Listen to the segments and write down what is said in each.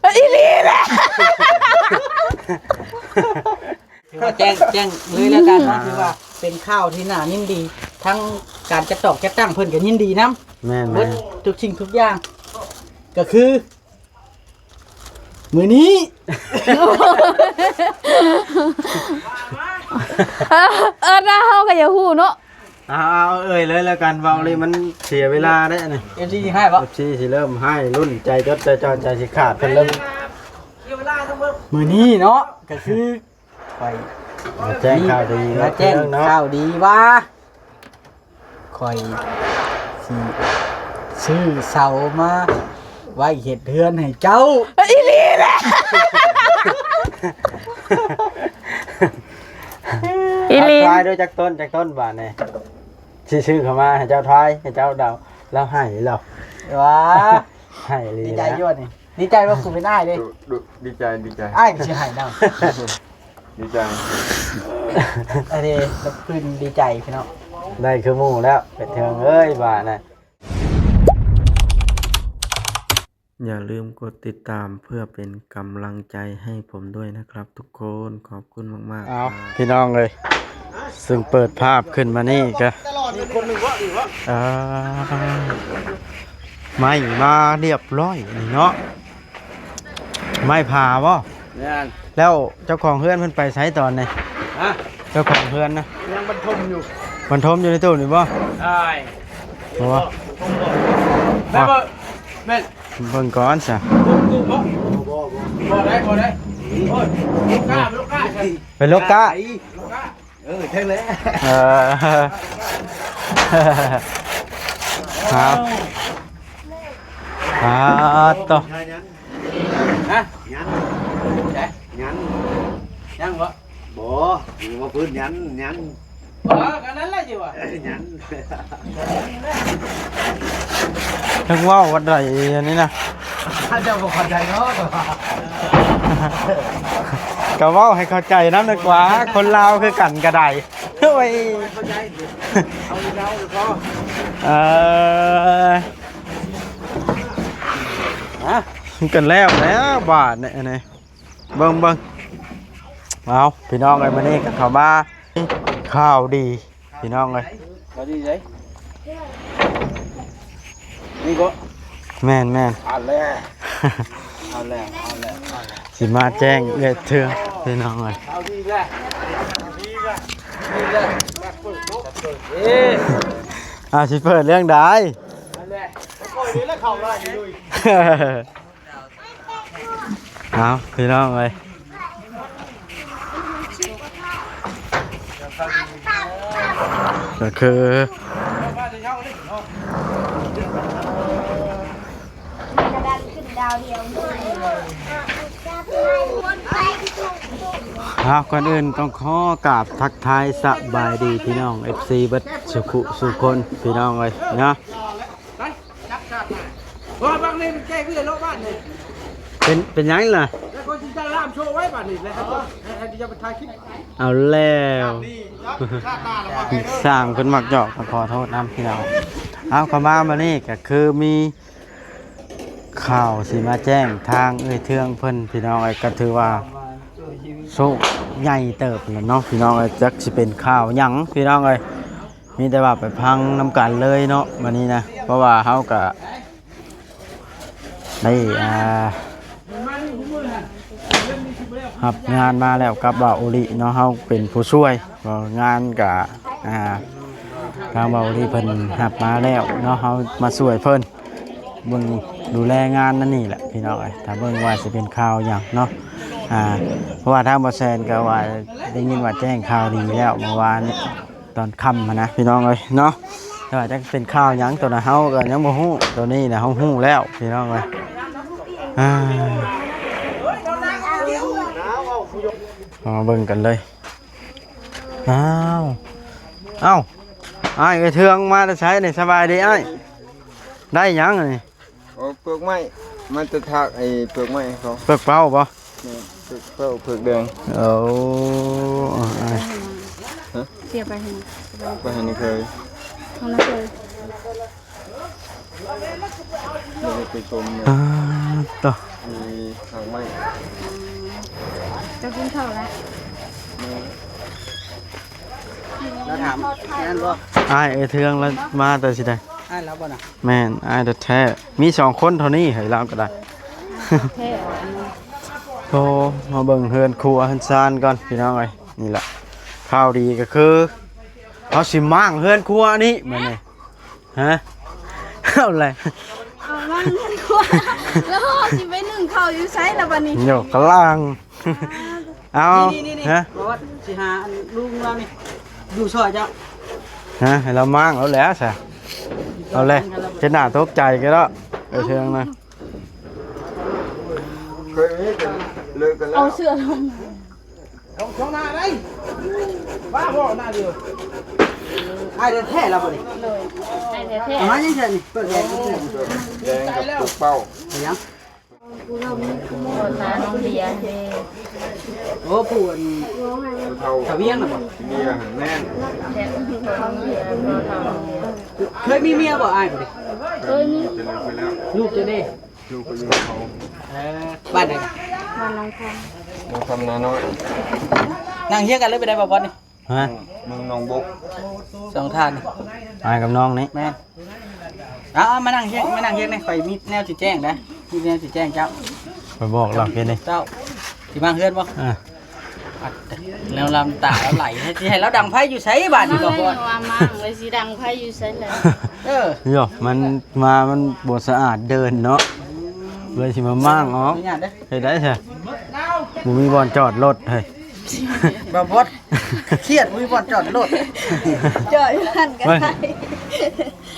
ອີ່ຫຼີແຫຼະ. ຖືວ່າແຈ້ງ ແຈ້ງເລີຍແລ້ວກັນເນາະ ຖືວ່າເປັນຂ່າວທີ່ໜ້າຍິນດີ ທັງການຈັດຕອກຈັດຕັ້ງເພິ່ນກໍຍິນດີນຳ. ແມ່ນໆ ເບິດທຸກສິ່ງທຸກຢ່າງ ກໍຄື ມື້ນີ້ ເອີ ເອີ ເຮົາກໍຢາກຮູ້ເນາະ. ເອົາ ເອີ່ຍເລີຍແລ້ວກັນ ເວົ້າເລີຍມັນເສຍເວລາເດ້ນີ້. ເອັຟຊີຊິຮ້າຍບໍ່? ເອັຟຊີຊິເລີ່ມຮ້າຍ ລຸ້ນໃຈຈົດໃຈຈ່ອຍ ໃຈຊິຂາດ ເພິ່ນເລີ່ມ. ມື້ນີ້ເນາະ ກໍຄືຂ້ອຍມາແຈ້ງຂ່າວດີ ມາແຈ້ງຂ່າວດີວ່າ ຂ້ອຍຊິຊື້ເສົາມາໄວ້ເຮັດເຮືອນໃຫ້ເຈົ້າ. ອີ່ຫຼີແຫຼະ. ອີ່ຫຼີ. ຖ່າຍດ້ວຍຈັກຕົ້ນ ຈັກຕົ້ນບາດນີ້ ຊິຊື້ເຂົ້າມາໃຫ້ເຈົ້າຖ່າຍ ໃຫ້ເຈົ້າເດົາ. ລາວໃຫ້ແລ້ວ ວ້າ ໃຫ້ອີ່ຫຼີ. ດີໃຈຢູ່ນີ້ ດີໃຈວ່າກູເປັນອ້າຍເດ້. ດຸ ດຸ ດີໃຈ ດີໃຈ. ອ້າຍກໍຊິໃຫ້ນຳ. ດີໃຈ. ອັນນີ້ລະພື້ນດີໃຈພີ່ນ້ອງ ໄດ້ຄືໝູ່ແລ້ວ ເປັນເທື່ອເອີຍ ບາດນະ. ຢ່າລືມກົດຕິດຕາມເພື່ອເປັນກຳລັງໃຈໃຫ້ຜົມດ້ວຍນະຄັບທຸກຄົນ. ຂອບຄຸນມາກໆ. ເອົາ ພີ່ນ້ອງເອີຍ ຊຶ່ງເປີດພາບຂຶ້ນມານີ້ກະ ເອີ ໄມ້ມາລຽບຮ້ອຍນີ້ເນາະ. ໄມ້ຜາບໍ່? ແມ່ນ. ແລ້ວເຈົ້າຂອງເຮືອນເພິ່ນໄປໃສຕອນນີ້? ຮະ? ເຈົ້າຂອງເຮືອນນະ? ຍັງບັນທົມຢູ່. ບັນທົມຢູ່ໃນຕູ້ນີ້ບໍ່? ໃຊ່. ບໍ່. ແມ່ນບໍ່? ແມ່ນ. ເບິ່ງກ່ອນຊະ. ຕູ້ບໍ່? ບໍ່ ບໍ່ ບໍ່ໄດ້ ບໍ່ໄດ້. ໂອ້ຍ ລູກຄ້າ ລູກຄ້າ. ເປັນລູກຄ້າ? ລູກຄ້າ. ເອີ ແທ້ແລ້ວ. ເອີ ຄັບ ອ່າ ໂຕ ຮະ? ຍັງ ຍັງ ຍັງບໍ່? ບໍ່ ຍັງບໍ່ພື້ນ ຍັງ ຍັງ ບໍ່ ກໍນັ້ນແຫຼະ ຊິວ່າ ຍັງ. ຈັກເວົ້າວັນໃດອັນນີ້ນະ ເຈົ້າບໍ່ເຂົ້າໃຈເນາະ. ກໍເວົ້າໃຫ້ເຂົ້າໃຈນຳດີກວ່າ ຄົນລາວຄືກັນກໍໄດ້. ໂອ້ຍ ເອີ ມັນກໍແລ້ວແລ້ວບາດນີ້ ອັນນີ້ ເບິ່ງ ເບິ່ງ. ເອົາ ພີ່ນ້ອງເອີຍ ມື້ນີ້ກໍເຂົ້າມາ ຂ່າວດີ ພີ່ນ້ອງເອີຍ. ບໍ່ດີໃດ ນີ້ບໍ່? ແມ່ນໆ ເອົາແລ້ວ ເອົາແລ້ວ ເອົາແລ້ວ ເອົາແລ້ວ. ຊິມາແຈ້ງເອື້ອຍເທື່ອ ພີ່ນ້ອງເອີຍ. ເອົາດີແລ້ວ ດີແລ້ວ ດີແລ້ວ. ເອີ ອ່າ ຊິເປີດເລື່ອງໃດ? ເອົາແລ້ວ ຂ້ອຍນີ້ແຫຼະເຂົ້າຫຼາຍຢູ່. ເອົາ ພີ່ນ້ອງເອີຍ ກໍຄື ເອົາ ກ່ອນອື່ນຕ້ອງຂໍກາບທັກທາຍສະບາຍດີ ພີ່ນ້ອງເອັຟຊີ ເບິດສູ່ຜູ້ສູ່ຄົນ ພີ່ນ້ອງເອີຍເນາະ. ໄປ ຈັບຊາດໜ້າ ບໍ່ ບັກນີ້ມັນແກ້ເວລາເລາະບ້ານນີ້ ເປັນ ເປັນຫຍັງລະ? ແລ້ວກໍຊິຈະລາມໂຊໄວ້ບາດນີ້ ແລ້ວໃຫ້ເຈົ້າ ໃຫ້ ໃຫ້ເຈົ້າໄປຖ່າຍຄລິບ. ເອົາແລ້ວ ຊາດໜ້າລະວ່າ ຊ່າງເພິ່ນມັກຫຍອກ ຂໍໂທດນຳ ພີ່ນ້ອງ. ເອົາ ເຂົ້າມາມື້ນີ້ກໍຄືມີຂ່າວຊິມາແຈ້ງທາງເອື້ອຍເທືອງເພິ່ນ ພີ່ນ້ອງເອີຍ. ກໍຖືວ່າໂຊກໃຫຍ່ເຕີບແລ້ວເນາະ ພີ່ນ້ອງເອີຍ. ຈັກຊິເປັນຂ່າວຫຍັງ ພີ່ນ້ອງເອີຍ. ມີແຕ່ວ່າໄປຟັງນຳກັນເລີຍເນາະ ມື້ນີ້ນະ ເພາະວ່າເຮົາກະໄດ້ ອ່າ ຮັບງານມາແລ້ວກັບບ່າວໂອລິເນາະ. ເຮົາເປັນຜູ້ຊ່ວຍ ງານກະ ອ່າ ທາງບ່າວໂອລິເພິ່ນຮັບມາແລ້ວເນາະ ເຮົາມາຊ່ວຍເພິ່ນ ເບິ່ງດູແລງານນັ້ນນີ້ແຫຼະ ພີ່ນ້ອງເອີຍ. ຖ້າເບິ່ງວ່າຊິເປັນຂ່າວຫຍັງເນາະ ອ່າ ເພາະວ່າທາງບ່າວແຊນກໍວ່າໄດ້ຍິນວ່າແຈ້ງຂ່າວດີແລ້ວເມື່ອວານນີ້ຕອນຄ່ຳຫັ້ນນະ ພີ່ນ້ອງເອີຍເນາະ. ແຕ່ວ່າຈັກເປັນຂ່າວຫຍັງ ໂຕນະເຮົາກໍຍັງບໍ່ຮູ້ ໂຕນີ້ນະເຮົາຮູ້ແລ້ວ ພີ່ນ້ອງເອີຍ. ອ່າ ເອົາມາເບິ່ງກັນເລີຍ. ອ້າວ ເອົ້າ ອ້າຍເອື້ອຍເທືອງມາແຕ່ໃສນີ້? ສະບາຍດີອ້າຍ ໄດ້ຫຍັງນີ້? ໂອ້ ເປືອກໄມ້ ມັນຈະຖາກໄອ້ເປືອກໄມ້ໃຫ້ເຂົາ. ເປືອກເປົ້າບໍ່? ແມ່ນ ເປືອກເປົ້າ ເປືອກແດງ. ໂອ້ ເສຍໄປໃຫ້ ໄປໃຫ້ນ້າເຂີຍ ຂອງນ້າເຂີຍ. ບໍ່ໄດ້ໄປຊົມເລີຍ. ອ່າ ໂຕ ໄອ້ ກິນເຂົ້າແລ້ວ ລາວຖາມແມ່ນບໍ່? ອ້າຍເອື້ອຍເທືອງລາວມາແຕ່ຊິໃດ? ອ້າຍລາວບໍ່ນະ? ແມ່ນ ອ້າຍແທ້ໆ ມີສອງຄົນເທົ່ານີ້ ເຮີ້ຍ ລາວກໍໄດ້ ແທ້ ໂອ້ ມາເບິ່ງເຮືອນຄົວເຮືອນຊານກ່ອນພີ່ນ້ອງເອີຍ. ນີ້ລະ ຂ່າວດີກໍຄື ເຮົາຊິມ້າງເຮືອນຄົວນີ້ມື້ນີ້ ຮະ ເອົາແຫຼະ ເອົາມ້າງເຮືອນຄົວ ແລ້ວເຮົາຊິໄປໜຶ້ງເຂົ້າຢູ່ໃສລະບັດນີ້? ໂຍກກະລາງ ເອົາ ນີ້ໆໆ ຮະ ບອດຊິຫາອັນລຸງລາວນີ້ຢູ່ຊ່ອຍເຈົ້າ ຮະ ໃຫ້ລາວມ້າງເອົາແຫຼະຊະ ເອົາແຫຼະ ເຮັດໜ້າຕົກໃຈກັນເນາະ ເອີ ເທື່ອນະ ເຄີຍມີກັນ ເລີກກັນແລ້ວ ເອົາເສື້ອລົງ ເອົາຊ່ວງໜ້າໄດ້ ວ່າບໍ່ໜ້າດຽວ ອ້າຍແທ້ໆລະບໍ່ນີ້? ໂດຍ ອ້າຍແທ້ໆ ເອົາມາຍັງແທ້ນີ້ ເປີດແດງ ແດງກັບປົກເປົ້າ ເປັນຫຍັງ? ພໍ່ຕານ້ອງເບຍເດ້ ໂອ້ ຜູ້ອັນ ເຖົ້າ ເຖົ້າວຽງນະບໍ່? ເບຍຫັ້ນແມ່ນ ແບບເຖົ້າເບຍ ພໍ່ເຖົ້າເບຍ ເຄີຍມີເມຍບໍ່ອ້າຍຜູ້ນີ້? ເຄີຍມີ ລູກເຈົ້າເດ້? ຢູ່ກໍຢູ່ເຂົາ ເອີ ບ້ານໃດ? ບ້ານໜອງຄຳ ໜອງຄຳນານ້ອຍ ນັ່ງຮຽງກັນເລີຍ ໄປໄດ້ບໍ່ບ່ອນນີ້? ຮະ ເມືອງໜອງບົກ ສອງທ່ານນີ້ ອ້າຍກັບນ້ອງນີ້ ແມ່ນ ເອົາໆ ມານັ່ງຮຽງ ມານັ່ງຮຽງນີ້ ຂ້ອຍມີແນວຊິແຈ້ງເດ້ ມີແນວຊິແຈ້ງເຈົ້າ ຂ້ອຍບອກລາວເປັນນີ້ ເຈົ້າຊິມາເຮືອນບໍ່? ເອີ ແນວນ້ຳຕາລາວໄຫຼ ຊິໃຫ້ລາວດັງໄຟຢູ່ໃສບາດນີ້ ມາ ກໍບໍ່ ວ່າມາ ວ່າຊິດັງໄຟຢູ່ໃສແຫຼະ ເອີ ໂຍ ມັນມາ ມັນບໍ່ສະອາດເດີ່ນເນາະ ເລີຍຊິມາມ້າງອອກ ອະນຸຍາດເດີ ເຮັດໄດ້ຊະ ບໍ່ມີບ່ອນຈອດລົດເຮີ້ຍ ບໍ່ ບໍ່ຄຽດ ບໍ່ມີບ່ອນຈອດລົດ ຈອດຢູ່ຫັ້ນກໍໄດ້ ເບິ່ງ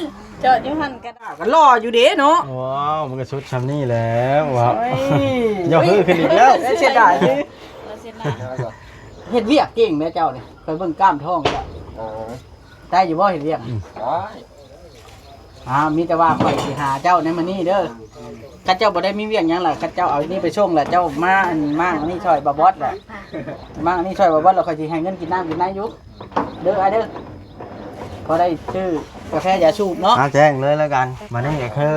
ຈອດຢູ່ຫັ້ນກໍໄດ້ ກໍຫຼໍ່ຢູ່ເດ້ເນາະ ວ້າວ ມັນກໍສຸດຊ່ຳນີ້ແຫຼະ ວ້າວ ໂອ້ຍ ຢ່າຮືຂຶ້ນອີກແລ້ວ ເສຍດາຍ ເຮັດວຽກເກັ່ງແດ່ເຈົ້ານີ້ ຂ້ອຍເບິ່ງກ້າມທ້ອງເຈົ້າ ອໍ ໄດ້ຢູ່ບໍ່ເຮັດວຽກ? ອືມ ໄດ້ ອ່າ ມີແຕ່ວ່າຂ້ອຍຊິຫາເຈົ້າໃນມື້ນີ້ເດີ ຄັນເຈົ້າບໍ່ໄດ້ມີວຽກຫຍັງລະ ຄັນເຈົ້າເອົາອັນນີ້ໄປສົ່ງລະ ເຈົ້າມາອັນ ມາອັນນີ້ຊ່ອຍບ່າວບອດລະ ມາອັນນີ້ຊ່ອຍບ່າວບອດລະ ຂ້ອຍຊິໃຫ້ເງິນກິນນ້ຳກິນໃນຢູ່ເດີ ອ້າຍເດີ ພໍໄດ້ຊື້ກາແຟຢາສູບເນາະ ມາແຈ້ງເລີຍລະກັນ ບາດນີ້ກໍຄື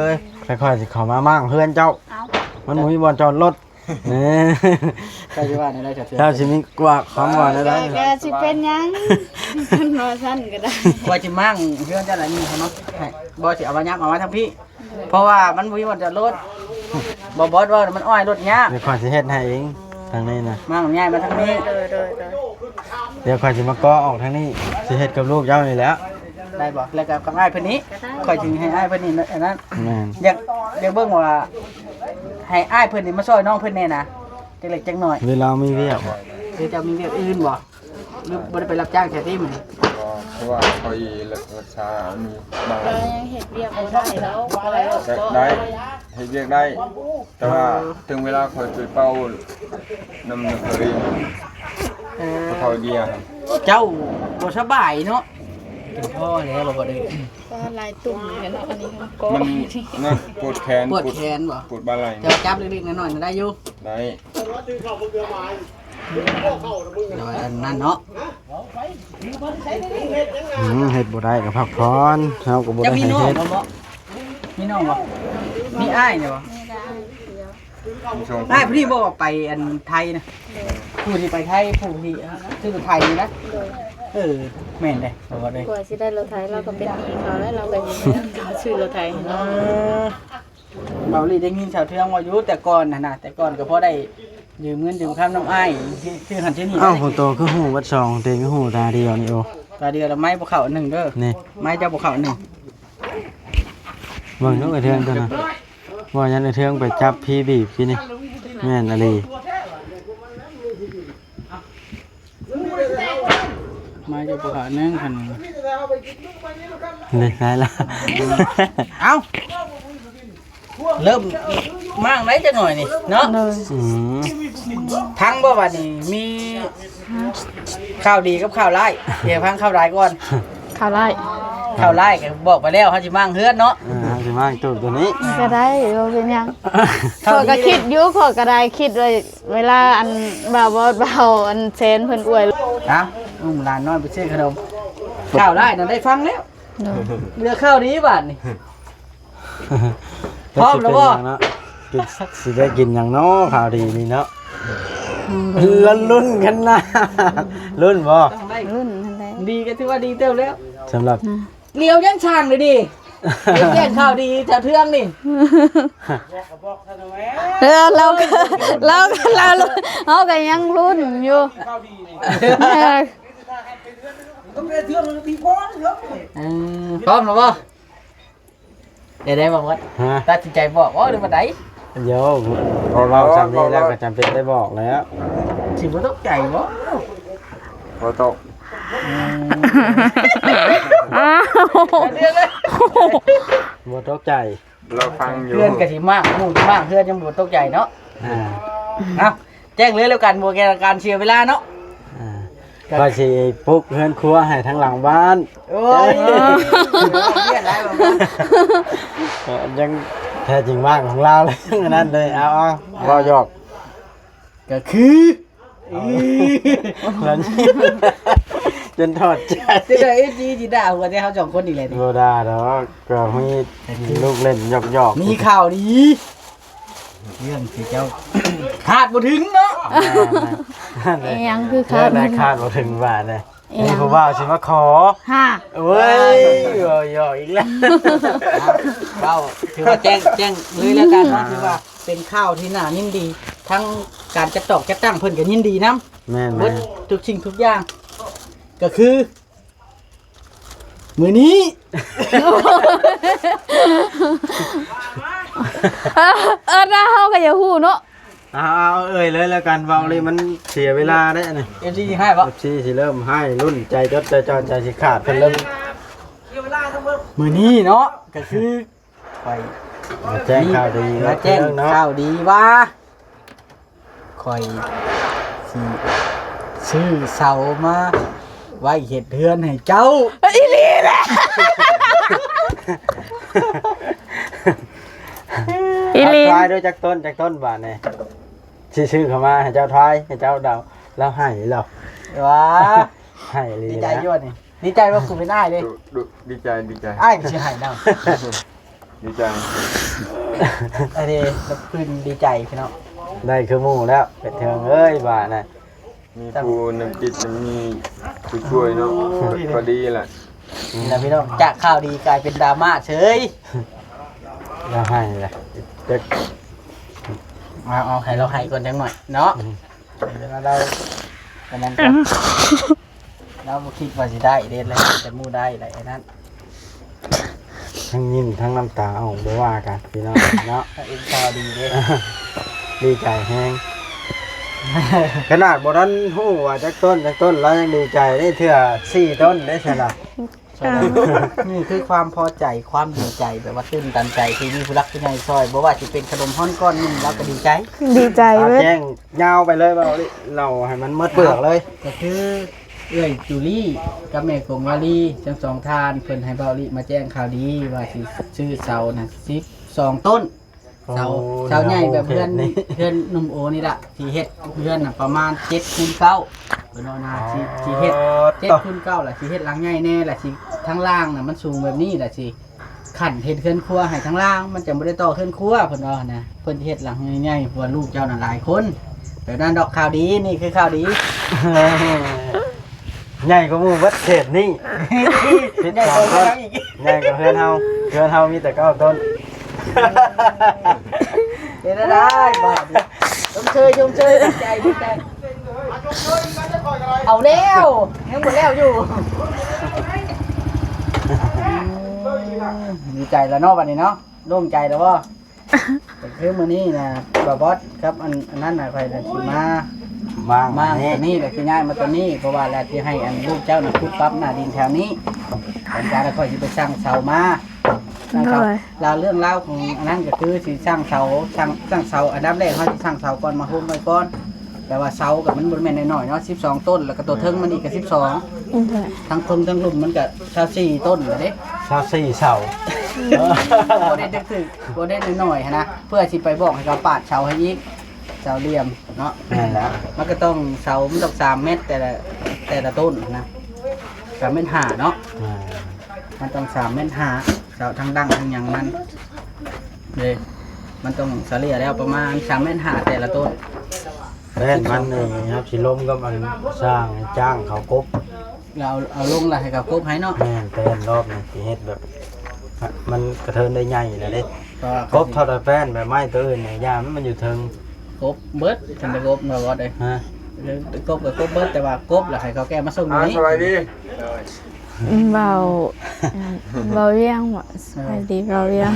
ຄ່ອຍໆຊິເຂົ້າມາມ້າງເຮືອນເຈົ້າ ເອົ້າ ມັນບໍ່ມີບ່ອນຈອດລົດ ເອີ ເຈົ້າຊິວ່າແນວໃດ? ເຈົ້າຊິມີກວ່າຄຳວ່າແນວໃດ? ກໍຊິເປັນຫຍັງ ເພິ່ນວ່າຊັ້ນກໍໄດ້ ວ່າຊິມ້າງເຮືອນເຈົ້າລະນີ້ເນາະ ໃຫ້ ບໍ່ ຊິເອົາມາຍັບເອົາມາທາງພີ້ ເພາະວ່າມັນບໍ່ມີບ່ອນຈອດລົດ ບໍ່ ບໍ່ ບໍ່ ມັນອ້ອຍລົດຍາກ ດຽວຂ້ອຍຊິເຮັດໃຫ້ເອງ ທາງນີ້ນະ ມ້າງຍ້າຍມາທາງນີ້ ໂດຍ ໂດຍ ໂດຍ ດຽວຂ້ອຍຊິມາກໍ່ອອກທາງນີ້ ຊິເຮັດກັບລູກເຈົ້ານີ້ແຫຼະ ໄດ້ບໍ່? ແລ້ວກໍກັບອ້າຍເພິ່ນນີ້ ກໍໄດ້ ຂ້ອຍຈຶ່ງໃຫ້ອ້າຍເພິ່ນນີ້ ອັນນັ້ນ ແມ່ນ ຢາກ ຢາກເບິ່ງວ່າ ໃຫ້ອ້າຍເພິ່ນນີ້ມາຊ່ອຍນ້ອງເພິ່ນແດ່ນະ ຈັກເລັກຈັກນ້ອຍ ເວລາມີວຽກບໍ່? ຫຼືເຈົ້າມີວຽກອື່ນບໍ່? ຫຼືບໍ່ໄດ້ໄປຮັບຈ້າງແທ້ຕິມື້ນີ້? ບໍ່ ເພາະວ່າຂ້ອຍລັກ ລັກສາອັນນີ້ມາ ກໍຍັງເຮັດວຽກບໍ່ໄດ້ແລ້ວ ກໍໄດ້ ກໍໄດ້ ເຮັດວຽກໄດ້ ແຕ່ວ່າ ເອີ ເຖິງເວລາຂ້ອຍໄປເປົ່ານຳນັກຮຽນ ເອີ ເຂົາເບຍ ເຈົ້າບໍ່ສະບາຍເນາະ ເປັນພໍ່ແລ້ວບໍ່ໄດ້ ກໍຫຼາຍຕຸ່ມເນາະ ອັນນີ້ກໍ ມັນນະ ປວດແຂນ ປວດແຂນບໍ່? ປວດບ່າໄຫຼ່ ແຕ່ວ່າຈັບເລັກໆນ້ອຍໆນະໄດ້ຢູ່ ໄດ້ ແຕ່ວ່າອັນນັ້ນເນາະ ອືມ ເຮັດບໍ່ໄດ້ກໍພັກຜ່ອນ ເຮົາກໍບໍ່ໄດ້ໃຫ້ເຮັດ ມີນ້ອງບໍ່? ມີອ້າຍນີ້ບໍ່? ມີແຕ່ອ້າຍຜູ້ດຽວ ມີສອງຄົນ ອ້າຍຜູ້ນີ້ບໍ່ໄປອັນໄທນະ? ຜູ້ທີ່ໄປໄທ ຜູ້ທີ່ ອາ ຊື່ໄທນີ້ນະ? ໂດຍ ເອີ ແມ່ນເດ້ ເພາະວ່າໄດ້ ກວ່າຊິໄດ້ລົດໄຖ ລາວກໍເປັນໜີ້ເຂົາແລ້ວ ລາວກໍຊິຊື້ລົດໄຖໃຫ້ນ້ອງ ເອີ ເບົາຫຼີໄດ້ຍິນສາວເທືອງເວົ້າຢູ່ ແຕ່ກ່ອນຫັ້ນນະ ແຕ່ກ່ອນກໍພໍໄດ້ຢືມເງິນຢືມຄຳນຳອ້າຍ ຊື້ຫັ້ນຊື້ນີ້ ອ້າວ ຜູ້ໂຕຄືຮູ້ເບິດສອງ ເຕງຄືຮູ້ຕາດຽວນີ້ ໂອ ຕາດຽວລະໄມ້ບໍ່ເຂົ້າອັນໜຶ່ງເດີ ນີ້ ໄມ້ເຈົ້າບໍ່ເຂົ້າອັນໜຶ່ງ ເບິ່ງດູໄອ້ເທືອງຕົວນັ້ນ ວ່າຍັນໄອ້ເທືອງໄປຈັບຜີບີບກີ້ນີ້ ແມ່ນອີ່ຫຼີ. ມາຢູ່ບໍ່ຂາໜຶ່ງຄັນ ເລີຍໄດ້ລະ ເອົ້າ ເລີ່ມມ້າງໄດ້ຈັກໜ້ອຍນີ້ເນາະ ໂດຍ ອືມ ພັງບໍ່ບັດນີ້ ມີ ຮະ ຂ່າວດີກັບຂ່າວຮ້າຍ ດຽວຟັງຂ່າວຮ້າຍກ່ອນ ຂ່າວຮ້າຍ ຂ່າວຮ້າຍກໍບອກໄປແລ້ວ ເຮົາຊິມ້າງເຮືອນເນາະ ເອີ ເຮົາຊິມ້າງຕູ້ຕົວນີ້ ກໍໄດ້ ບໍ່ເປັນຫຍັງ ຂ່າວດີ ຂ້ອຍກໍຄິດຢູ່ ຂ້ອຍກໍໄດ້ຄິດໄວ້ ເວລາອັນບ່າວບອດ ບ່າວອັນແຊນເພິ່ນອວຍ ເອົ້າ ອຸ້ມຫຼານນ້ອຍໄປຊື້ຂະໜົມ ຂ່າວຮ້າຍນັ້ນໄດ້ຟັງແລ້ວ ໂດຍ ເຫຼືອຂ່າວດີບາດນີ້ ພ້ອມແລ້ວບໍ່? ເປັນຫຍັງເນາະ ກິນ ຊິໄດ້ກິນຫຍັງເນາະ ຂ່າວດີນີ້ເນາະ ລຸ້ນກັນນະ ລຸ້ນບໍ່? ລຸ້ນຫັ້ນແຫຼະ ດີກໍຖືວ່າດີເຕີບແລ້ວ ສຳລັບ ອືມ ຫຼຽວຍັງຊ່າງເລີຍນີ້ ເຫັນແຈ້ງຂ່າວດີແຖວເທື່ອງນີ້ ເອີ ລາວກໍ ລາວກໍ ລາວ ເຮົາກໍຍັງລຸ້ນຢູ່ ເອີ ເອີ ພ້ອມແລ້ວບໍ່? ໄດ້ ໄດ້ບໍ່ໝົດ ຮະ? ຕັດສິນໃຈບອກບໍ່ ຫຼືວ່າໃດ? ໂຍ ເວົ້າຊ່ຳນີ້ແລ້ວກໍຈຳເປັນໄດ້ບອກແລ້ວ ຊິບໍ່ຕົກໃຈບໍ່? ບໍ່ຕົກ ອືມ ອ້າວ ບໍ່ຕົກໃຈ ລາວຟັງຢູ່ ເພື່ອນກໍຊິມາກ ໝູ່ຊິມາກ ເພື່ອນຍັງບໍ່ຕົກໃຈເນາະ ອ່າ ເອົ້າ ແຈ້ງເລີຍແລ້ວກັນ ບໍ່ແກ່ການເສຍເວລາເນາະ ອ່າ ກໍ ວ່າຊິປຸກເຮືອນຄົວໃຫ້ທາງຫຼັງບ້ານ ໂອ້ຍ ເອີ ວຽກຫຼາຍບໍ່ ເອີ ຍັງແທ້ຈິງວ່າງຂອງລາວເລີຍ ອັນນັ້ນເລີຍ ເອົາໆ ເວົ້າຫຍອກ ກໍຄື ເອົາ ແລ້ວນີ້ ຈົນຖອດໃຈ ຈະໄດ້ເອັຟຊີຊິດ່າຫົວແຕ່ເຮົາສອງຄົນນີ້ແຫຼະນີ້ ບໍ່ດ່າດອກ ກໍມີລູກເລ່ນຫຍອກໆ ມີຂ່າວດີ ເລື່ອງທີ່ເຈົ້າຄາດບໍ່ເຖິງເນາະ ແມ່ນໆ ອີຫຍັງຄືຄາດບໍ່ເຖິງ ຄາດບໍ່ເຖິງບາດນີ້ ອີຫຍັງ ມີຜູ້ບ່າວຊິມາຂໍ ຮະ ໂອ້ຍ ເວົ້າຫຍອກອີກແລ້ວ ເວົ້າ ຖືວ່າແຈ້ງ ແຈ້ງເລີຍແລ້ວກັນເນາະ ອ່າ ຖືວ່າເປັນຂ່າວທີ່ໜ້າຍິນດີ ທັງການຈັດຕອກຈັດຕັ້ງເພິ່ນກໍຍິນດີນຳ ແມ່ນໆ ເບິດທຸກສິ່ງທຸກຢ່າງ ກໍຄື ມື້ນີ້ ເອີ ເອີ ເຮົາກໍຢາກຮູ້ເນາະ ເອົາ ເອີ່ຍເລີຍແລ້ວກັນ ເວົ້າເລີຍມັນເສຍເວລາເດ້ອັນນີ້ ເອັຟຊີຊິຮ້າຍບໍ່? ເອັຟຊີຊິເລີ່ມຮ້າຍ ລຸ້ນໃຈຈົດໃຈຈ່ອຍ ໃຈຊິຂາດ ເພິ່ນເລີ່ມ ມື້ນີ້ເນາະ ກໍຄື ຂ້ອຍມາແຈ້ງຂ່າວດີ ມາແຈ້ງຂ່າວດີວ່າ ຂ້ອຍຊິຊື້ເສົາມາໄວ້ເຮັດເຮືອນໃຫ້ເຈົ້າ ອີ່ຫຼີແຫຼະ ອີ່ຫຼີ ຖ່າຍດ້ວຍຈັກຕົ້ນ ຈັກຕົ້ນບາດນີ້ ຊິຊື້ເຂົ້າມາໃຫ້ເຈົ້າຖ່າຍ ໃຫ້ເຈົ້າເດົາ ລາວໃຫ້ແລ້ວ ວ້າ ໃຫ້ອີ່ຫຼີ ດີໃຈຢູ່ນີ້ ດີໃຈວ່າກູເປັນອ້າຍເດ້ ດຸ ດຸ ດີໃຈ ດີໃຈ ອ້າຍກໍຊິໃຫ້ນຳ ດີໃຈ ອັນນີ້ລະພື້ນດີໃຈພີ່ນ້ອງ ໄດ້ຄືໝູ່ແລ້ວ ເປັນເທິງເອີຍວ່ານະ ມີຜູ້ນຳຈິດນຳມີຜູ້ຊ່ວຍເນາະ ໂອ້ຍ ກໍດີລະ ນີ້ລະພີ່ນ້ອງ ຈາກຂ່າວດີກາຍເປັນດຣາມາເສີຍ ລາວໃຫ້ລະ ເອົາ ເອົາໃຫ້ລາວໃຫ້ກ່ອນຈັກໜ້ອຍເນາະ ອືມ ເວລາລາວ ອັນນັ້ນກໍ ລາວບໍ່ຄິດວ່າຊິໄດ້ເດ້ແຫຼະ ແຕ່ໝູ່ໄດ້ແຫຼະ ອັນນັ້ນ ທັງຍິ້ມທັງນ້ຳຕາອອກ ບໍ່ວ່າກັນພີ່ນ້ອງເນາະ ເປັນຂ່າວດີເດ້ ດີໃຈແຮງ ຂະໜາດບໍ່ທັນຮູ້ວ່າຈັກຕົ້ນ ຈັກຕົ້ນ ລາວຍັງດີໃຈເດ້ ເທື່ອສີ່ຕົ້ນເດ້ຊັ້ນນະ ນີ້ຄືຄວາມພໍໃຈ ຄວາມດີໃຈ ແບບວ່າຕື່ນຕັນໃຈທີ່ມີຜູ້ຫຼັກຜູ້ໃຫຍ່ຊ່ອຍ ບໍ່ວ່າຊິເປັນຂະໜົມຮ້ອນກ້ອນໜຶ່ງ ລາວກໍດີໃຈ ດີໃຈເວີ້ຍ ແຈ້ງຍາວໄປເລີຍ ເວົ້າເລົ່າໃຫ້ມັນໝົດເປືອກເລີຍ ກໍຄືເອື້ອຍຈູລີກັບແມ່ກົງວາລີ ທັງສອງທ່ານ ເພິ່ນໃຫ້ເບົາລິມາແຈ້ງຂ່າວດີວ່າຊິຊື້ເສົານະ ສິບສອງຕົ້ນ ເສົາ ເສົາໃຫຍ່ແບບເຮືອນ ເຮືອນໜຸ່ມໂອນີ້ລະ ຊິເຮັດເຮືອນນະປະມານເຈັດຄູນເກົ້າ ເພິ່ນວ່ານະ ຊິ ຊິເຮັດເຈັດຄູນເກົ້າ ລະຊິເຮັດຫຼັງໃຫຍ່ແດ່ ລະຊິທາງລ່າງນະມັນສູງແບບນີ້ ລະຊິຂັ້ນເຮັດເຮືອນຄົວໃຫ້ທາງລ່າງ ມັນຈັ່ງບໍ່ໄດ້ຕໍ່ເຮືອນຄົວ ເພິ່ນວ່ານະ ເພິ່ນຊິເຮັດຫຼັງໃຫຍ່ໆ ເພາະວ່າລູກເຈົ້ານະຫຼາຍຄົນ ແບບນັ້ນດອກ ຂ່າວດີ ນີ້ຄືຂ່າວດີ. ໃຫຍ່ກວ່າໝູ່ເບິດເຂດນີ້ ສິບສອງຕົ້ນ ໃຫຍ່ກວ່າເຮືອນເຮົາ ເຮືອນເຮົາມີແຕ່ເກົ້າຕົ້ນ ເປັນໄດ້ບາດນີ້ ຊົມເຊີຍ ຊົມເຊີຍ ດີໃຈ ດີໃຈ ເອົາແລ້ວ ຍັງບໍ່ແລ້ວຢູ່ ອືມ ດີໃຈແລ້ວເນາະ ບາດນີ້ເນາະ ໂລ່ງໃຈແລ້ວບໍ່? ກໍຄືມື້ນີ້ນະ ບ່າວບອດກັບອັນ ອັນນັ້ນນະ ຂ້ອຍນະຊິມາ ວາງ ວາງ ອັນນີ້ ຕົວນີ້ ແລ້ວຊິຍ້າຍມາຕົວນີ້ ເພາະວ່າລະຊິໃຫ້ອັນລູກເຈົ້ານະຂຸດປັບໜ້າດິນແຖວນີ້ ຫຼັງຈາກນັ້ນຂ້ອຍຊິໄປສັ່ງເສົາມາ ສັ່ງເສົາ ໂດຍ ລາວເລື່ອງລາວຂອງອັນນັ້ນກໍຄືຊິສັ່ງເສົາ ສັ່ງ ສັ່ງເສົາ ອັນດັບແລກເຮົາຊິສັ່ງເສົາກ່ອນ ມາໂຮມໄວ້ກ່ອນ ແຕ່ວ່າເສົາກໍມັນບໍ່ແມ່ນນ້ອຍໆເນາະ ສິບສອງຕົ້ນ ແລ້ວກໍຕົວເທິງມັນອີກກໍສິບສອງ ອືມ ທັງເທິງທັງລຸ່ມມັນກໍຊາວສີ່ຕົ້ນແລ້ວເດ້ ຊາວສີ່ເສົາ ບໍ່ໄດ້ຖືກ ບໍ່ໄດ້ນ້ອຍໆຫັ້ນນະ ເພື່ອຊິໄປບອກໃຫ້ເຂົາປາດເສົາໃຫ້ອີກ ເສົາຫຼ່ຽມເນາະ ແມ່ນແລ້ວ ມັນກໍຕ້ອງເສົາ ມັນຕ້ອງສາມແມັດແຕ່ລະ ແຕ່ລະຕົ້ນນະ ສາມແມັດຫ້າເນາະ ອ່າ ມັນຕ້ອງສາມແມັດຫ້າ ເສົາທັງດັ້ງທັງຫຍັງມັນເດ້ ມັນຕ້ອງສະເລ່ຍແລ້ວປະມານສາມແມັດຫ້າແຕ່ລະຕົ້ນ ແປ້ນມັນນີ້ເຮົາຊິລົມກັບອັນຊ່າງ ຈ້າງເຂົາກົບ ແລ້ວເອົາ ເອົາລົງແລ້ວໃຫ້ເຂົາກົບໃຫ້ເນາະ. ແມ່ນ ແປ້ນລອບນີ້ຊິເຮັດແບບ ມັນກະເທີນໄດ້ໃຫຍ່ແລ້ວເດ້. ກໍ ກົບເທົ່າແຕ່ແປ້ນ ແບບໄມ້ໂຕອື່ນນີ້ ຢ່າມັນ ມັນຢູ່ເທິງ ກົບເບິດ ຄັນໄດ້ກົບເນາະ ບໍ່ໄດ້ ຮະ ກົບກໍກົບເບິດ ແຕ່ວ່າກົບແລ້ວໃຫ້ເຂົາແກ່ມາສົ່ງຢູ່ນີ້. ສະບາຍດີ. ເວົ້າ ເວົ້າວຽງ ສະບາຍດີເວົ້າວຽງ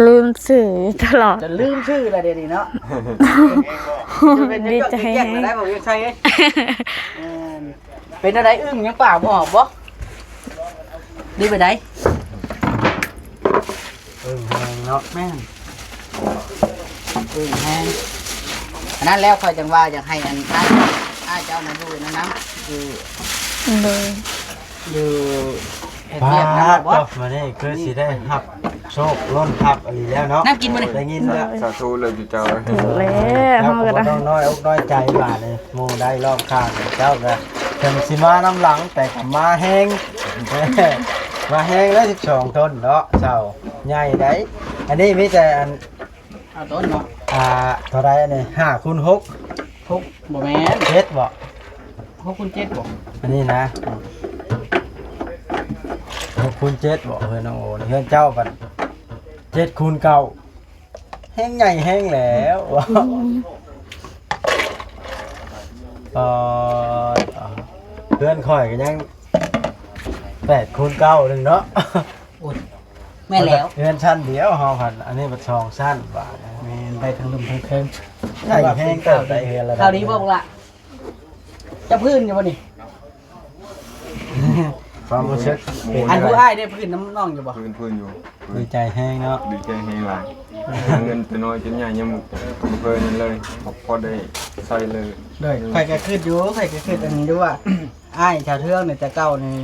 ລືມຊື່ຢູ່ຕະຫຼອດ ຈະລືມຊື່ລະດຽວນີ້ເນາະ. ດີໃຈແຮງ ເປັນຈັ່ງໃດ ເວົ້າວຽງໄຊເອີຍ? ເປັນແນວໃດ ອຶ້ງຍັງປາກບໍ່ອອກບໍ່ ຫຼືແບບໃດ? ອຶ້ງແຮງເນາະ. ແມ່ນ ອຶ້ງແຮງ. ອັນນັ້ນແລ້ວຂ້ອຍຈັ່ງວ່າຢາກໃຫ້ອັນອ້າຍ ອ້າຍເຈົ້ານະຢູ່ນຳ ຢູ່ ໂດຍ ຢູ່ເຮັດວຽກນຳບໍ່? ມື້ນີ້ຄືຊິໄດ້ຮັບໂຊກລົ້ນທັບອີ່ຫຼີແລ້ວເນາະ. ນ້ຳກິນບໍ່ນີ້? ໄດ້ຍິນແລ້ວ. ສາທຸເລີຍຈຸເຈົ້າ. ຖືກແລ້ວ ເຮົາກໍບໍ່ຕ້ອງນ້ອຍອົກນ້ອຍໃຈບາດນີ້ ໝູ່ໄດ້ລອບຂ້າງເຈົ້າກໍເຖິງຊິມານຳຫຼັງ ແຕ່ກໍມາແຮງ ມາແຮງເລີຍ ສິບສອງໂຕນເນາະ ເຊົາໃຫຍ່ໄດ໋. ອັນນີ້ມີແຕ່ອັນ ຫ້າໂຕນເນາະ. ອ່າ ເທົ່າໃດອັນນີ້? ຫ້າຄູນຫົກ ຫົກ ບໍ່ແມ່ນ ເຈັດບໍ່? ຫົກຄູນເຈັດບໍ່? ອັນນີ້ນະ ຫົກຄູນເຈັດບໍ່? ເຮືອນນ້ອງໂອນີ້ ເຮືອນເຈົ້າບັດເຈັດຄູນເກົ້າ ແຮງໃຫຍ່ແຮງແລ້ວ. ອືມ ເອີ ເຮືອນຂ້ອຍກໍຍັງແປດຄູນເກົ້າໜຶ່ງເນາະ. ໂອ້ຍ ແມ່ນແລ້ວ ເຮືອນຊັ້ນດຽວເຮົາຫັ້ນ ອັນນີ້ມັນສອງຊັ້ນບາດ. ແມ່ນ ໄດ້ທັງລຸ່ມທັງເທິງ ໃຫຍ່ແຮງເຕີບໄດ໋ເຮືອນລະ. ຂ່າວດີບໍ່ບັກຫຼ້າ? ຈະພື້ນຢູ່ບໍ່ນີ້? ຄວາມຮູ້ສຶກ ອັນຜູ້ອ້າຍໄດ້ພື້ນນຳນ້ອງຢູ່ບໍ່? ພື້ນ ພື້ນຢູ່. ດີໃຈແຮງເນາະ ດີໃຈແຮງຫຼາຍ. ເງິນແຕ່ນ້ອຍຈົນໃຫຍ່ຍັງບໍ່ເຄີຍນັ້ນເລີຍ ພໍໄດ້ໃຊ້ເລີຍ. ໂດຍ ຂ້ອຍກໍຄິດຢູ່ ຂ້ອຍກໍຄິດອັນນີ້ຢູ່ວ່າ ອ້າຍຊາວເທືອງນີ້ ແຕ່ເກົ່ານີ້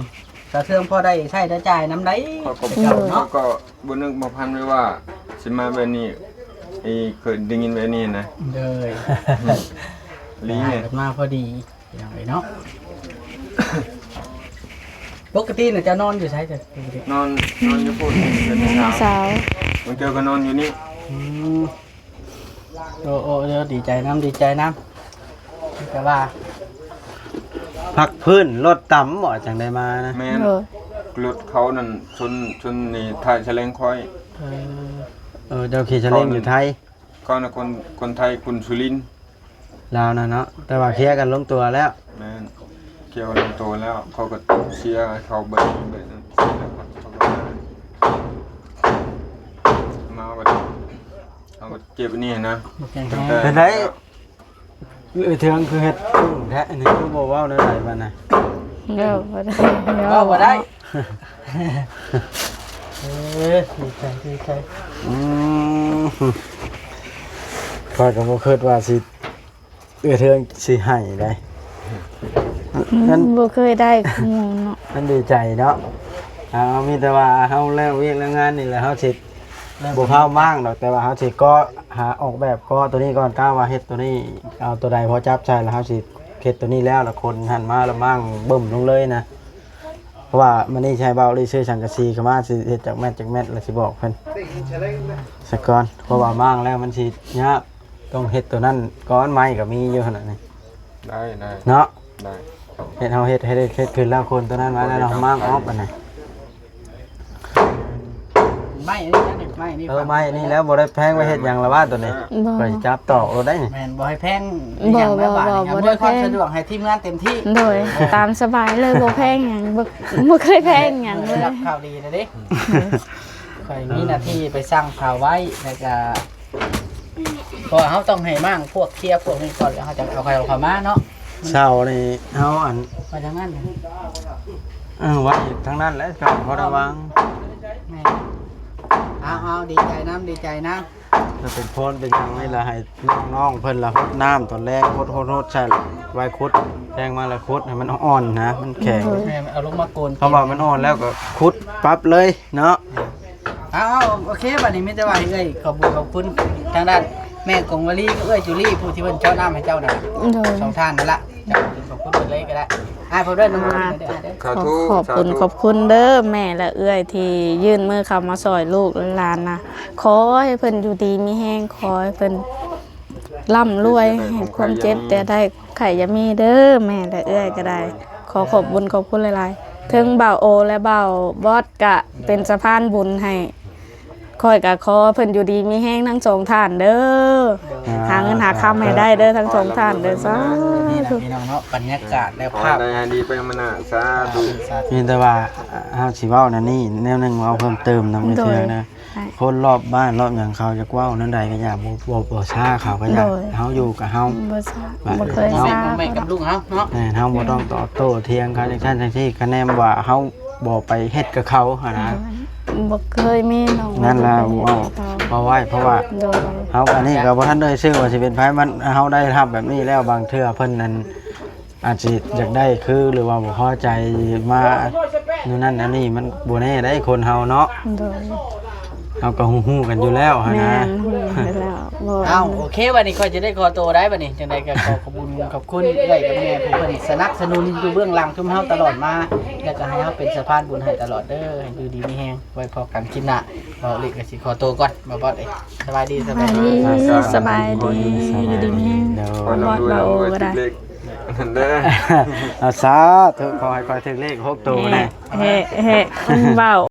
ຊາວເທືອງພໍໄດ້ໃຊ້ໄດ້ຈ່າຍນຳໃດ໋. ຂ້ອຍກໍ ແຕ່ເກົ່າເນາະ ຂ້ອຍກໍບໍ່ນຶກບໍ່ຝັນໄວ້ວ່າຊິມາແບບນີ້ ເອີ ເຄີຍໄດ້ຍິນແບບນີ້ນະ. ໂດຍ ລີ ມາພໍດີ ພີ່ນ້ອງເອີຍເນາະ. ປົກກະຕິນະເຈົ້ານອນຢູ່ໃສ? ນອນ ນອນຢູ່ພຸ້ນ ເປັນສາວ ບາງເທື່ອກໍນອນຢູ່ນີ້. ອືມ ໂອ້ ໂອ້ ດີໃຈນຳ ດີໃຈນຳ. ແຕ່ວ່າ ພັກພື້ນລົດຕຳບໍ່ ຈັ່ງໄດ້ມານະ? ແມ່ນ ໂດຍ ລົດເຂົານັ້ນຊົນ ຊົນນີ້ ທ້າຍສະແລງຄອຍ. ເອີ ເອີ ເຈົ້າຂີ່ສະແລງຢູ່ໄທ. ເຂົານະຄົນ ຄົນໄທ ຄົນສຸລິນ ລາວນະເນາະ ແຕ່ວ່າເຄຍກັນລົງຕົວແລ້ວ. ແມ່ນ ເຄຍກັນລົງຕົວແລ້ວ ເຂົາກໍເຊຍເຂົາເບິດ ເບິດເຊຍແລ້ວ ເຂົາກໍມາ ມາບັດ ເຮົາກໍເຈັບອັນນີ້ນະ. ເປັນໃດ ເອື້ອຍເທືອງຄືເຮັດປຶ້ງແທ້ ອັນນີ້ຄືບໍ່ເວົ້າແນວໃດບັດນະ? ເວົ້າບໍ່ໄດ້ ເວົ້າບໍ່ໄດ້. ເອີ ດີໃຈ ດີໃຈ. ອືມ ຂ້ອຍກໍບໍ່ຄິດວ່າຊິ ເອື້ອຍເທືອງຊິໃຫ້ໄດ໋. ອືມ ມັນບໍ່ເຄີຍໄດ້ຂອງໝູ່ເນາະ ມັນດີໃຈເນາະ. ເຮົາມີແຕ່ວ່າເຮົາແລ້ວວຽກແລ້ວງານນີ້ແຫຼະ ເຮົາຊິ ບໍ່ພາວມ້າງດອກ ແຕ່ວ່າເຮົາຊິກໍຫາອອກແບບກໍໂຕນີ້ກ່ອນ ກະວ່າເຮັດໂຕນີ້ ເອົາໂຕໃດພໍຈັບໃສ່ ແລ້ວເຮົາຊິເຮັດໂຕນີ້ແລ້ວ ແລ້ວຂົນຫັ້ນມາ ແລ້ວມ້າງບຶ້ມລົງເລີຍນະ. ເພາະວ່າມື້ນີ້ຊິໃຫ້ບ່າວລີຊື້ສັງກະສີເຂົ້າມາ ຊິເຮັດຈັກແມັດຈັກແມັດ ແລ້ວຊິບອກເພິ່ນສາກ່ອນ ເພາະວ່າມ້າງແລ້ວມັນຊິຍາກ ຕ້ອງເຮັດໂຕນັ້ນກ່ອນ ໄມ້ກໍມີຢູ່ຫັ້ນນະນີ້. ໄດ້ ໄດ້ ເນາະ ໄດ້ ເຮັດ ເຮົາເຮັດໃຫ້ໄດ້ ເຮັດຂຶ້ນແລ້ວ ຄົນຕົວນັ້ນມາແລ້ວເນາະ ມ້າງອອກອັນນີ້. ໄມ້ອັນນີ້ນະ ໄມ້ນີ້ ເອີ ໄມ້ນີ້ແລ້ວ ບໍ່ໄດ້ແພງໄວ້ເຮັດຫຍັງລະວ່າຕົວນີ້ ບໍ່ ຂ້ອຍຈັບຕອກໂລດໄດ້ນີ້. ແມ່ນ ບໍ່ໃຫ້ແພງ ບໍ່ ບໍ່ ບໍ່ ບໍ່ໄດ້ແພງ ອຳນວຍຄວາມສະດວກໃຫ້ທີມງານເຕັມທີ່. ໂດຍ ຕາມສະບາຍເລີຍ ບໍ່ແພງຫຍັງ ບໍ່ ບໍ່ເຄີຍແພງຫຍັງເລີຍ. ຮັບຂ່າວດີແລ້ວເດ້ ຂ້ອຍມີໜ້າທີ່ໄປສັ່ງເຂົາໄວ້ ແລ້ວກະ ເພາະວ່າເຮົາຕ້ອງໃຫ້ມ້າງພວກເຄຍພວກນີ້ກ່ອນ ແລ້ວເຮົາຈະເອົາໃຜເອົາເຂົ້າມາເນາະ. ເສົານີ້ເຮົາອັນ ໄປທາງນັ້ນ ເອີ ໄວ້ທາງນັ້ນແຫຼະ ກໍພໍໄດ້ວາງ. ແມ່ນ ເອົາ ເອົາ ດີໃຈນຳ ດີໃຈນຳ. ແລ້ວເປັນໂພນເປັນຫຍັງນີ້ລະ ໃຫ້ນ້ອງໆເພິ່ນລະຫົດນ້ຳຕອນແລງ ຫົດ ຫົດ ຫົດໃສ່ ໄວ້ຂຸດແທງມາລະຂຸດໃຫ້ມັນອ່ອນນະ ມັນແຂງ. ໂດຍ ແມ່ນ ເອົາລົງມາໂກນ ຄຳວ່າມັນອ່ອນແລ້ວກໍຂຸດປັບເລີຍເນາະ. ເອົາ ເອົາ ໂອເຄ ບັດນີ້ມີແຕ່ວ່າໃຫ້ເອື້ອຍຂອບບຸນຂອບຄຸນທາງດ້ານແມ່ກົງວາລີກັບເອື້ອຍຈູລີ ຜູ້ທີ່ເພິ່ນເຈາະນ້ຳໃຫ້ເຈົ້ານະ. ໂດຍ ສອງທ່ານນັ້ນລະ ເຈົ້າຂອບຄຸນເພິ່ນເລີຍກໍໄດ້. ອ້າຍ ເພິ່ນເດີ ອ່າ ນຳ ເດີ ເດີ ເດີ ສາທຸ ຂອບຄຸນ ສາທຸ ຂອບຄຸນເດີ ແມ່ ແລະ ເອື້ອຍທີ່ຍື່ນມືເຂົ້າມາຊ່ອຍລູກແລະຫຼານນະ. ຂໍໃຫ້ເພິ່ນຢູ່ດີມີແຮງ ຂໍໃຫ້ເພິ່ນ ລ່ຳລວຍ ໃຫ້ຄວາມເຈັບແຕ່ໄດ້ ຄວາມໄຂ້ຢ່າມີເດີ ແມ່ ແລະ ເອື້ອຍກໍໄດ້ ຂໍຂອບບຸນຂອບຄຸນຫຼາຍໆ ເຖິງບ່າວໂອ ແລະ ບ່າວບອດ ກະເປັນສະພານບຸນໃຫ້ ຂ້ອຍກະຂໍເພິ່ນຢູ່ດີມີແຮງທັງສອງທ່ານເດີ ອ່າ ຫາເງິນຫາຄຳໃຫ້ໄດ້ເດີ ທັງສອງທ່ານເດີ ສາທຸ ພີ່ນ້ອງເນາະ ບັນຍາກາດ ແລະ ພາບ ໄດ້ໃຫ້ດີໄປມານາ ສາທຸ ມີແຕ່ວ່າເຮົາຊິເວົ້າແນວນີ້ແນວໜຶ່ງ ເວົ້າເພີ່ມເຕີມນຳ ໂດຍ ເທື່ອນະ ໃຊ່ ຄົນລອບບ້ານລອບຫຍັງ ເຂົາຢາກເວົ້າແນວໃດກໍຢ່າ ບໍ່ ບໍ່ ບໍ່ຊ້າ ເຂົາກໍຢາກ ໂດຍ ເຮົາຢູ່ກັບເຮົາ ບໍ່ຊ້າ ແບບ ບໍ່ເຄີຍ ເຮົາ ຊ້າ ແມ່ນກັບລູກເຮົາເນາະ ແມ່ນ ເຮົາບໍ່ຕ້ອງຕອບໂຕ້ຖຽງເຂົາຈັ່ງຊັ້ນຈັ່ງຊີ້ ຄະແນນວ່າເຮົາບໍ່ໄປເຮັດກັບເຂົາຫັ້ນນະ ໂດຍ ບໍ່ເຄີຍມີນ້ອງ ນັ້ນລະ ບໍ່ເຄີຍເຮັດ ເວົ້າ ກັບເຂົາ ເວົ້າໄວ້ ເພາະວ່າ ໂດຍ ເຮົາ ອັນນີ້ກໍບໍ່ທັນໄດ້ຊື່ວ່າຊິເປັນໃຜ ມັນ ເຮົາໄດ້ຮັບແບບນີ້ແລ້ວ ບາງເທື່ອເພິ່ນນັ້ນ ອາດຊິຢາກໄດ້ຄື ຫຼືວ່າບໍ່ພໍໃຈມາ ແນວນັ້ນແນວນີ້ ມັນບໍ່ແນ່ໄດ໋ ຄົນເຮົາເນາະ ໂດຍ ເຮົາກໍຮູ້ໆກັນຢູ່ແລ້ວຫັ້ນນະ ແມ່ນ ຮູ້ຢູ່ແລ້ວ ບໍ່ ເອົ້າ ໂອເຄ ບັດນີ້ຂ້ອຍຈະໄດ້ຂໍໂຕໄດ໋ ບັດນີ້ ຈັ່ງໃດກໍຂໍຂອບຄຸນຂອບຄຸນເອື້ອຍກັບແມ່ ຜູ້ເພິ່ນສະໜັບສະໜູນຢູ່ເບື້ອງຫຼັງຊຸມເຮົາຕະຫຼອດມາ ແລ້ວກໍໃຫ້ເຮົາເປັນສະພານບຸນໃຫ້ຕະຫຼອດເດີ ຢູ່ດີມີແຮງ ໄວ້ພໍ້ກັນຄລິບໜ້າ ເວົ້າອີກກໍຊິຂໍໂຕກ່ອນ ບ່າວບອດເອີຍ ສະບາຍດີ ສະບາຍດີ ສະບາຍດີ ສະບາຍດີ ຢູ່ດີມີແຮງ ໂດຍ ບ່າວບອດ ບ່າວໂອກໍໄດ້ ຖືກເລກນັ້ນເດີ ເອົາ ສາທຸ ຂໍໃຫ້ຂ້ອຍຖືກເລກຫົກໂຕແນ່ ແຮະ ແຮະ ຄົນເວົ້າ